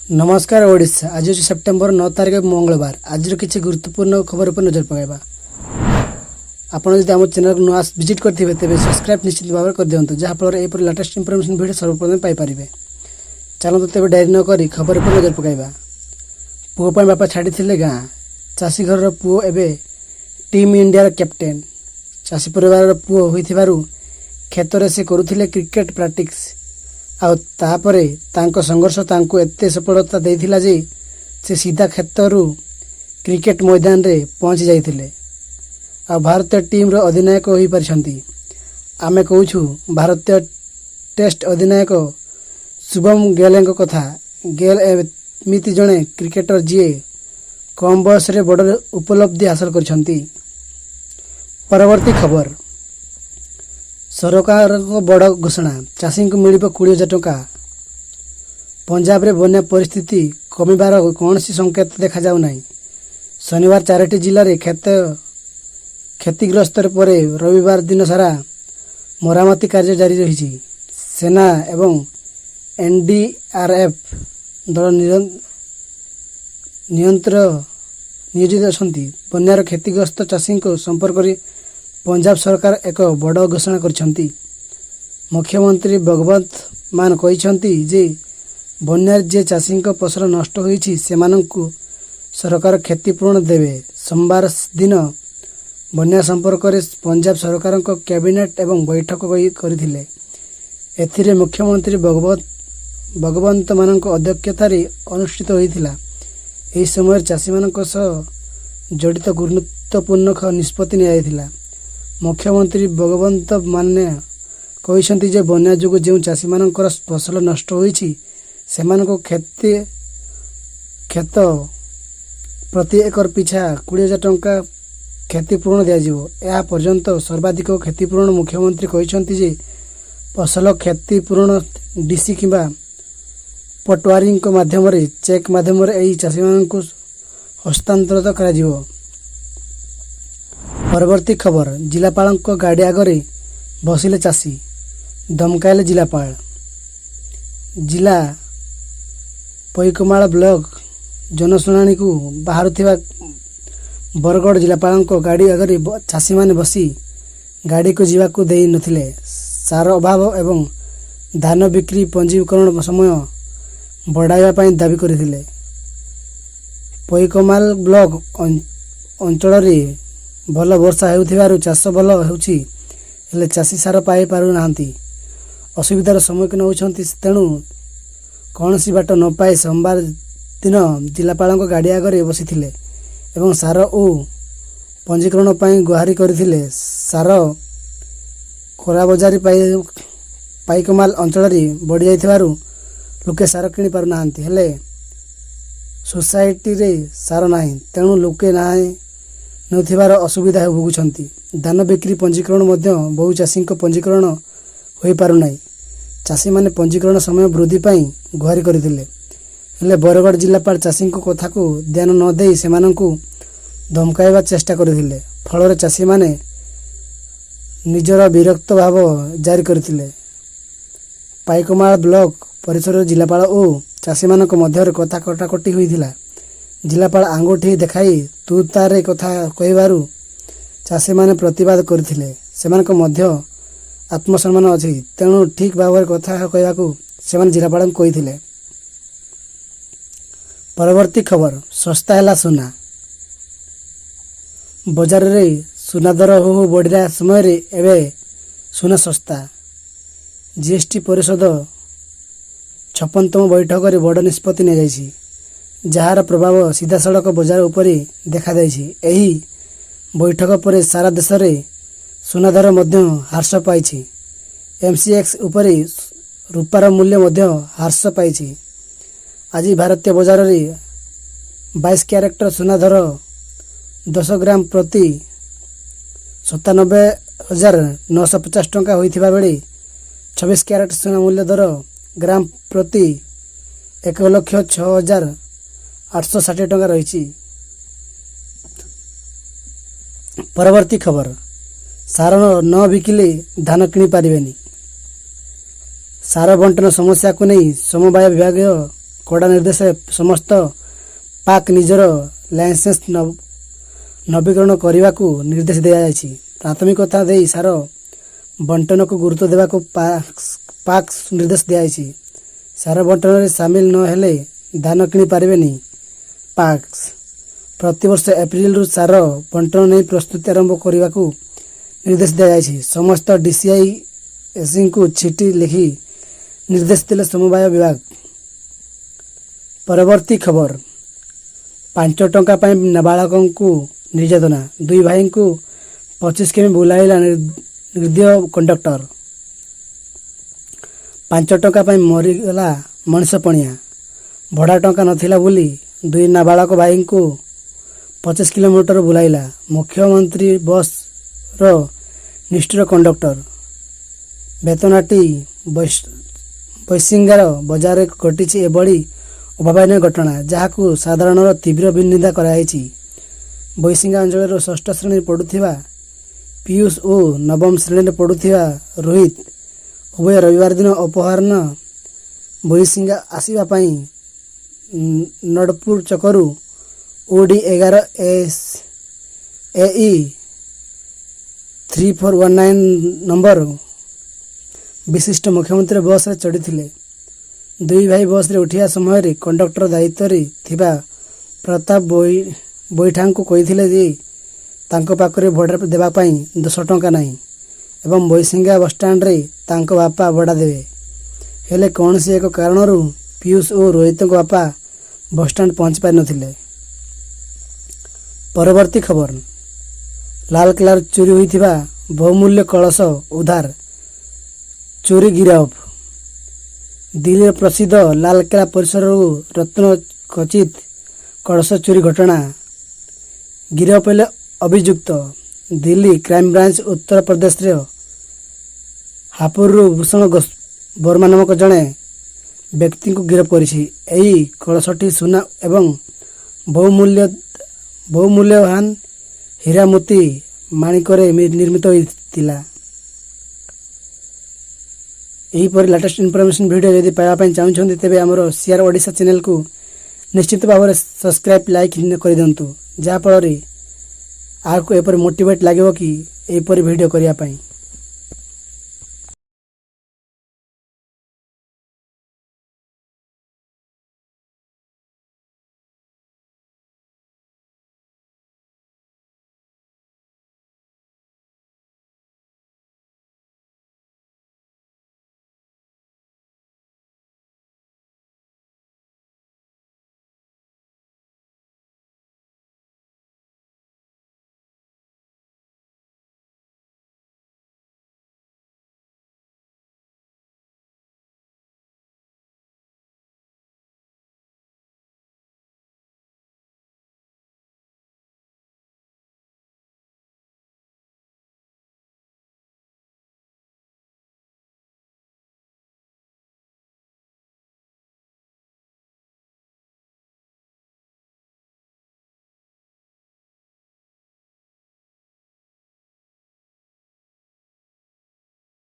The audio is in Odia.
ନମସ୍କାର ଓଡ଼ିଶା। ଆଜି ହେଉଛି ସେପ୍ଟେମ୍ବର 9 ତାରିଖ, ମଙ୍ଗଳବାର। ଆଜିର କିଛି ଗୁରୁତ୍ୱପୂର୍ଣ୍ଣ ଖବର ଉପରେ ନଜର ପକାଇବା। ଆପଣ ଯଦି ଆମ ଚ୍ୟାନେଲକୁ ନୂଆ ଭିଜିଟ୍ କରିଥିବେ, ତେବେ ସବସ୍କ୍ରାଇବ୍ ନିଶ୍ଚିତ ଭାବରେ କରିଦିଅନ୍ତୁ, ଯାହାଫଳରେ ଏହିପରି ଲାଟେଷ୍ଟ ଇନଫର୍ମେସନ୍ ଭିଡ଼ିଓ ସର୍ବପ୍ରଥମେ ପାଇପାରିବେ। ଚାଲନ୍ତୁ ତେବେ ଡେରି ନ କରି ଖବର ଉପରେ ନଜର ପକାଇବା। ପୁଅ ପାଇଁ ବାପା ଛାଡ଼ିଥିଲେ ଗାଁ, ଚାଷୀ ଘରର ପୁଅ ଏବେ ଟିମ୍ ଇଣ୍ଡିଆର କ୍ୟାପ୍ଟେନ୍। ଚାଷୀ ପରିବାରର ପୁଅ ହୋଇଥିବାରୁ କ୍ଷେତରେ ସେ କରୁଥିଲେ କ୍ରିକେଟ ପ୍ରାକ୍ଟିସ୍। ଆଉ ତାପରେ ତାଙ୍କ ସଂଘର୍ଷ ତାଙ୍କୁ ଏତେ ସଫଳତା ଦେଇଥିଲା ଯେ ସେ ସିଧା କ୍ଷେତରୁ କ୍ରିକେଟ ମଇଦାନରେ ପହଞ୍ଚି ଯାଇଥିଲେ ଆଉ ଭାରତୀୟ ଟିମ୍ର ଅଧିନାୟକ ହୋଇପାରିଛନ୍ତି। ଆମେ କହୁଛୁ ଭାରତୀୟ ଟେଷ୍ଟ ଅଧିନାୟକ ଶୁଭମ ଗିଲଙ୍କ କଥା। ଗିଲ୍ ଏମିତି ଜଣେ କ୍ରିକେଟର, ଯିଏ କମ୍ ବୟସରେ ବଡ଼ ଉପଲବ୍ଧି ହାସଲ କରିଛନ୍ତି। ପରବର୍ତ୍ତୀ ଖବର। ସରକାରଙ୍କ ବଡ଼ ଘୋଷଣା, ଚାଷୀଙ୍କୁ ମିଳିବ 20,000 ଟଙ୍କା। ପଞ୍ଜାବରେ ବନ୍ୟା ପରିସ୍ଥିତି କମିବାର କୌଣସି ସଂକେତ ଦେଖାଯାଉନାହିଁ। ଶନିବାର ଚାରୋଟି ଜିଲ୍ଲାରେ କ୍ଷତିଗ୍ରସ୍ତ ପରେ ରବିବାର ଦିନ ସାରା ମରାମତି କାର୍ଯ୍ୟ ଜାରି ରହିଛି। ସେନା ଏବଂ ଏନ୍ଡିଆର୍ଏଫ୍ ଦଳ ନିୟନ୍ତ୍ର ନିୟୋଜିତ ଅଛନ୍ତି। ବନ୍ୟାର କ୍ଷତିଗ୍ରସ୍ତ ଚାଷୀଙ୍କ ସମ୍ପର୍କରେ ପଞ୍ଜାବ ସରକାର ଏକ ବଡ଼ ଘୋଷଣା କରିଛନ୍ତି। ମୁଖ୍ୟମନ୍ତ୍ରୀ ଭଗବନ୍ତ ମାନ କହିଛନ୍ତି ଯେ ବନ୍ୟାରେ ଯେ ଚାଷୀଙ୍କ ଫସଲ ନଷ୍ଟ ହୋଇଛି, ସେମାନଙ୍କୁ ସରକାର କ୍ଷତିପୂରଣ ଦେବେ। ସୋମବାର ଦିନ ବନ୍ୟା ସମ୍ପର୍କରେ ପଞ୍ଜାବ ସରକାରଙ୍କ କ୍ୟାବିନେଟ୍ ଏବଂ ବୈଠକ କରିଥିଲେ। ଏଥିରେ ମୁଖ୍ୟମନ୍ତ୍ରୀ ଭଗବନ୍ତ ମାନଙ୍କ ଅଧ୍ୟକ୍ଷତାରେ ଅନୁଷ୍ଠିତ ହୋଇଥିଲା। ଏହି ସମୟରେ ଚାଷୀମାନଙ୍କ ସହ ଜଡ଼ିତ ଗୁରୁତ୍ୱପୂର୍ଣ୍ଣ ନିଷ୍ପତ୍ତି ନିଆଯାଇଥିଲା। ମୁଖ୍ୟମନ୍ତ୍ରୀ ଭଗବନ୍ତ ମାନ କହିଛନ୍ତି ଯେ ବନ୍ୟା ଯୋଗୁଁ ଯେଉଁ ଚାଷୀମାନଙ୍କର ଫସଲ ନଷ୍ଟ ହୋଇଛି, ସେମାନଙ୍କୁ କ୍ଷେତ ପ୍ରତି ଏକର ପିଛା 20,000 ଟଙ୍କା କ୍ଷତିପୂରଣ ଦିଆଯିବ। ଏହା ପର୍ଯ୍ୟନ୍ତ ସର୍ବାଧିକ କ୍ଷତିପୂରଣ। ମୁଖ୍ୟମନ୍ତ୍ରୀ କହିଛନ୍ତି ଯେ ଫସଲ କ୍ଷତିପୂରଣ ଡିସି କିମ୍ବା ପଟୱାରୀଙ୍କ ମାଧ୍ୟମରେ ଚେକ୍ ମାଧ୍ୟମରେ ଏହି ଚାଷୀମାନଙ୍କୁ ହସ୍ତାନ୍ତରିତ କରାଯିବ। ପରବର୍ତ୍ତୀ ଖବର। ଜିଲ୍ଲାପାଳଙ୍କ ଗାଡ଼ି ଆଗରେ ବସିଲେ ଚାଷୀ, ଧମକାଇଲେ ଜିଲ୍ଲାପାଳ। ଜିଲ୍ଲା ପାଇକମାଳ ବ୍ଲକ ଜନଶୁଣାଣିକୁ ବାହାରୁଥିବା ବରଗଡ଼ ଜିଲ୍ଲାପାଳଙ୍କ ଗାଡ଼ି ଆଗରେ ଚାଷୀମାନେ ବସି ଗାଡ଼ିକୁ ଯିବାକୁ ଦେଇନଥିଲେ। ସାର ଅଭାବ ଏବଂ ଧାନ ବିକ୍ରି ପଞ୍ଜୀକରଣ ସମୟ ବଢ଼ାଇବା ପାଇଁ ଦାବି କରିଥିଲେ। ପାଇକମାଲ ବ୍ଲକ ଅଞ୍ଚଳରେ ଭଲ ବର୍ଷା ହେଉଥିବାରୁ ଚାଷ ଭଲ ହେଉଛି, ହେଲେ ଚାଷୀ ସାର ପାଇପାରୁନାହାନ୍ତି, ଅସୁବିଧାର ସମ୍ମୁଖୀନ ହେଉଛନ୍ତି। ତେଣୁ କୌଣସି ବାଟ ନ ପାଇ ସୋମବାର ଦିନ ଜିଲ୍ଲାପାଳଙ୍କ ଗାଡ଼ି ଆଗରେ ବସିଥିଲେ ଏବଂ ସାର ଓ ପଞ୍ଜୀକରଣ ପାଇଁ ଗୁହାରି କରିଥିଲେ। ସାର କଳାବଜାରୀ ପାଇକମାଲ ଅଞ୍ଚଳରେ ବଢ଼ିଯାଇଥିବାରୁ ଲୋକେ ସାର କିଣି ପାରୁନାହାନ୍ତି। ହେଲେ ସୋସାଇଟିରେ ସାର ନାହିଁ, ତେଣୁ ଲୋକେ ନାହିଁ ନେଉଥିବାର ଅସୁବିଧା ଭୋଗୁଛନ୍ତି। ଧାନ ବିକ୍ରି ପଞ୍ଜୀକରଣ ମଧ୍ୟ ବହୁ ଚାଷୀଙ୍କ ପଞ୍ଜୀକରଣ ହୋଇପାରୁନାହିଁ। ଚାଷୀମାନେ ପଞ୍ଜୀକରଣ ସମୟ ବୃଦ୍ଧି ପାଇଁ ଗୁହାରି କରିଥିଲେ। ହେଲେ ବରଗଡ଼ ଜିଲ୍ଲାପାଳ ଚାଷୀଙ୍କ କଥାକୁ ଧ୍ୟାନ ନ ଦେଇ ସେମାନଙ୍କୁ ଧମକାଇବା ଚେଷ୍ଟା କରିଥିଲେ। ଫଳରେ ଚାଷୀମାନେ ନିଜର ବିରକ୍ତ ଭାବ ଜାରି କରିଥିଲେ। ପାଇକମାଳ ବ୍ଲକ ପରିସରରେ ଜିଲ୍ଲାପାଳ ଓ ଚାଷୀମାନଙ୍କ ମଧ୍ୟରେ କଥା କଟାକଟି ହୋଇଥିଲା। ଜିଲ୍ଲାପାଳ ଆଙ୍ଗୁଠି ଦେଖାଇ ତୁ ତାରେ କଥା କହିବାରୁ ଚାଷୀମାନେ ପ୍ରତିବାଦ କରିଥିଲେ। ସେମାନଙ୍କ ମଧ୍ୟ ଆତ୍ମସମ୍ମାନ ଅଛି, ତେଣୁ ଠିକ୍ ଭାବରେ କଥା କହିବାକୁ ସେମାନେ ଜିଲ୍ଲାପାଳଙ୍କୁ କହିଥିଲେ। ପରବର୍ତ୍ତୀ ଖବର। ଶସ୍ତା ହେଲା ସୁନା। ବଜାରରେ ସୁନା ଦର ହୁ ହୁ ବଢ଼ିଲା ସମୟରେ ଏବେ ସୁନା ଶସ୍ତା। ଜିଏସ୍ଟି ପରିଷଦ 56ତମ ବୈଠକରେ ବଡ଼ ନିଷ୍ପତ୍ତି ନିଆଯାଇଛି, ଯାହାର ପ୍ରଭାବ ସିଧାସଳଖ ବଜାର ଉପରେ ଦେଖାଦେଇଛି। ଏହି ବୈଠକ ପରେ ସାରା ଦେଶରେ ସୁନା ଦର ମଧ୍ୟ ହ୍ରାସ ପାଇଛି। ଏମ୍ସିଏକ୍ସ ଉପରେ ରୂପାର ମୂଲ୍ୟ ମଧ୍ୟ ହ୍ରାସ ପାଇଛି। ଆଜି ଭାରତୀୟ ବଜାରରେ 22 କ୍ୟାରେଟର ସୁନା ଦର 10 ଗ୍ରାମ ପ୍ରତି 97,950 ଟଙ୍କା ହୋଇଥିବା ବେଳେ 26 କ୍ୟାରେଟ ସୁନା ମୂଲ୍ୟ ଦର ଗ୍ରାମ ପ୍ରତି 1,06,860 ଟଙ୍କା ରହିଛି। ପରବର୍ତ୍ତୀ ଖବର। ସାର ନ ବିକିଲେ ଧାନ କିଣି ପାରିବେନି। ସାର ବଣ୍ଟନ ସମସ୍ୟାକୁ ନେଇ ସମବାୟ ବିଭାଗ କଡ଼ା ନିର୍ଦ୍ଦେଶ। ସମସ୍ତ ପାକ୍ ନିଜର ଲାଇସେନ୍ସ ନବୀକରଣ କରିବାକୁ ନିର୍ଦ୍ଦେଶ ଦିଆଯାଇଛି। ପ୍ରାଥମିକତା ଦେଇ ସାର ବଣ୍ଟନକୁ ଗୁରୁତ୍ୱ ଦେବାକୁ ପାକ୍ସ ନିର୍ଦ୍ଦେଶ ଦିଆଯାଇଛି। ସାର ବଣ୍ଟନରେ ସାମିଲ ନ ହେଲେ ଧାନ କିଣି ପାରିବେନି ପାକ୍ସ। ପ୍ରତିବର୍ଷ ଏପ୍ରିଲରୁ ସାର ବଣ୍ଟନ ନେଇ ପ୍ରସ୍ତୁତି ଆରମ୍ଭ କରିବାକୁ ନିର୍ଦ୍ଦେଶ ଦିଆଯାଇଛି। ସମସ୍ତ ଡିସିଆଇ ଏସିଙ୍କୁ ଚିଠି ଲେଖି ନିର୍ଦ୍ଦେଶ ଦେଲେ ସମବାୟ ବିଭାଗ। ପରବର୍ତ୍ତୀ ଖବର, 5 ଟଙ୍କା ପାଇଁ ନାବାଳକଙ୍କୁ ନିର୍ଯାତନା। ଦୁଇ ଭାଇଙ୍କୁ 25 କିମି ବୁଲାଇଲା ନିର୍ଦ୍ଦୟ କଣ୍ଡକ୍ଟର। 5 ଟଙ୍କା ପାଇଁ ମରିଗଲା ମଣିଷ ପଣିଆ। ଭଡ଼ା ଟଙ୍କା ନଥିଲା ବୋଲି ଦୁଇ ନାବାଳକ ଭାଇଙ୍କୁ 25 କିଲୋମିଟର ବୁଲାଇଲା ମୁଖ୍ୟମନ୍ତ୍ରୀ ବସ୍ର ନିଷ୍ଠୁର କଣ୍ଡକ୍ଟର। ବେତନଟୀ ବୈଶିଙ୍ଗାର ବଜାରରେ ଘଟିଛି ଏଭଳି ଅଭାବନୀୟ ଘଟଣା, ଯାହାକୁ ସାଧାରଣର ତୀବ୍ର ନିନ୍ଦା କରାଯାଇଛି। ବୈଶିଙ୍ଗା ଅଞ୍ଚଳର ଷଷ୍ଠ ଶ୍ରେଣୀରେ ପଢ଼ୁଥିବା ପୀୟୁଷ ଓ ନବମ ଶ୍ରେଣୀରେ ପଢ଼ୁଥିବା ରୋହିତ ଉଭୟ ରବିବାର ଦିନ ଅପରାହ୍ନ ବୈଶିଙ୍ଗା ଆସିବା ପାଇଁ ନଡ଼ପୁର ଚକରୁ ଓଡି 11 S AE 3419 number ବିଶିଷ୍ଟ ମୁଖ୍ୟମନ୍ତ୍ରୀ ବସ୍ରେ ଚଢ଼ିଥିଲେ। ଦୁଇ ଭାଇ ବସ୍ରେ ଉଠିବା ସମୟରେ କଣ୍ଡକ୍ଟର ଦାୟିତ୍ୱରେ ଥିବା ପ୍ରତାପ ବୈଠାଙ୍କୁ କହିଥିଲେ ଯେ ତାଙ୍କ ପାଖରେ ଭଡ଼ା ଦେବା ପାଇଁ 10 ଟଙ୍କା ନାହିଁ ଏବଂ ବୈଶିଙ୍ଗା ବସଷ୍ଟାଣ୍ଡରେ ତାଙ୍କ ବାପା ଭଡ଼ା ଦେବେ। ହେଲେ କୌଣସି ଏକ କାରଣରୁ ପୀୟୁଷ ଓ ରୋହିତଙ୍କ ବାପା ବସଷ୍ଟାଣ୍ଡ ପହଞ୍ଚି ପାରିନଥିଲେ। ପରବର୍ତ୍ତୀ ଖବର, ଲାଲକିଲ୍ଲାରୁ ଚୋରି ହୋଇଥିବା ବହୁମୂଲ୍ୟ କଳସ ଉଦ୍ଧାର, ଚୋର ଗିରଫ। ଦିଲ୍ଲୀର ପ୍ରସିଦ୍ଧ ଲାଲକିଲ୍ଲା ପରିସରରୁ ରତ୍ନ ଖଚିତ କଳସ ଚୋରି ଘଟଣା, ଗିରଫ ହେଲେ ଅଭିଯୁକ୍ତ। ଦିଲ୍ଲୀ କ୍ରାଇମବ୍ରାଞ୍ଚ ଉତ୍ତରପ୍ରଦେଶର ହାପୁରରୁ ଭୂଷଣ ବର୍ମା ନାମକ ଜଣେ ବ୍ୟକ୍ତିଙ୍କୁ ଗିରଫ କରିଛି। ଏହି କଳସଟି ସୁନା ଏବଂ ବହୁମୂଲ୍ୟବାନ ହୀରା, ମୋତି, ମାଣିକରେ ନିର୍ମିତ ହୋଇଥିଲା। ଏହିପରି ଲାଟେଷ୍ଟ ଇନଫର୍ମେସନ୍ ଭିଡ଼ିଓ ଯଦି ପାଇବା ପାଇଁ ଚାହୁଁଛନ୍ତି, ତେବେ ଆମର ସିଆର୍ ଓଡ଼ିଶା ଚ୍ୟାନେଲକୁ ନିଶ୍ଚିତ ଭାବରେ ସବସ୍କ୍ରାଇବ୍, ଲାଇକ୍ କରିଦିଅନ୍ତୁ, ଯାହାଫଳରେ ଆଗକୁ ଏପରି ମୋଟିଭେଟ୍ ଲାଗିବ କି ଏହିପରି ଭିଡ଼ିଓ କରିବା ପାଇଁ।